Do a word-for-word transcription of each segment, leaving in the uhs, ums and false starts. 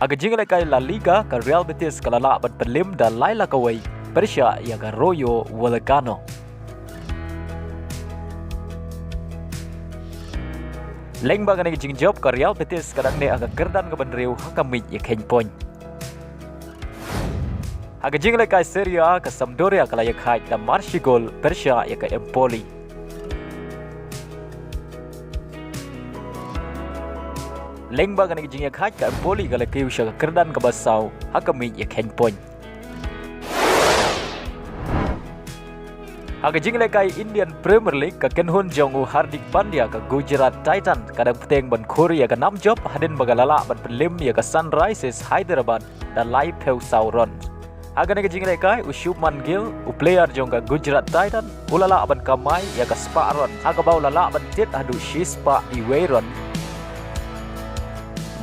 Ha ka jingïalehkai La Liga, ka Real Betis ka la lah ban pynliem da lai la kawei pyrshah ïa ka Rayo Vallecano. Lyngba kane ka jingjop, ka Real Betis ka dang neh ha ka kyrdan kaba hynriew ha ka miej ïakheiñ point. Ha ka jingïalehkai Serie A, ka Sampdoria ka la ïakhaid da mar shi gol pyrshah ïa ka Empoli. Lyngba kane ka jingïakhaid, ka Empoli ka la kiew sha ka kyrdan kaba saw ha ka miej ïakheiñ point. Ha ka jingïalehkai Indian Premier League, ka kynhun jong u Hardik Pandya, ka Gujarat Titan, ka dang bteng ban khur ïa ka nam jop hadien ba ka la lah ban pynliem ïa ka Sunrisers Hyderabad da laiphew saw run. Ha kane ka jingïalehkai, u Shubman Gill, u player jong ka Gujarat Titan, u la lah ban kamai ïa ka spah run ha kaba u la lah ban tied haduh shispah iwei run.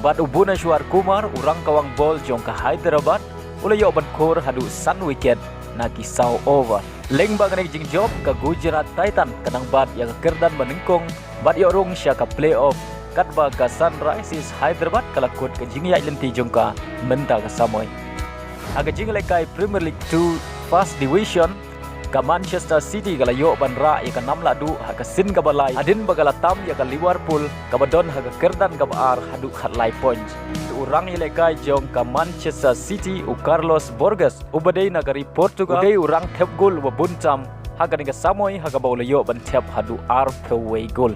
Bad u Bhuvneshwar Kumar, u rangkawang bol jong ka Hyderabad, u la ïoh ban khur haduh san wicket na ki saw over. Lyngba kane ka jingjop, ka Gujarat Titan ka nang bat ïa ka kyrdan banyngkong bad ïoh rung sha ka playoff, katba ka Sunrisers Hyderabad ka la kut ka jingïaid lynti jong ka mynta ka samoi. Ha ka jingïalehkai Premier League two First Division, ka Manchester City ka la ïoh ban rah ïa ka nam lahduh ha ka sien kaba lai hadien ba ka la tam ïa ka Liverpool kaba don ha ka kyrdan kaba ar haduh khatlai point. U rangïalehkai jong ka Manchester City, u Carlos Borges, uba dei na ka ri Portugal, u dei u rangthep gol uba bun tam ha kane ka samoi ha kaba u la ïoh ban thep haduh arphew wei gol.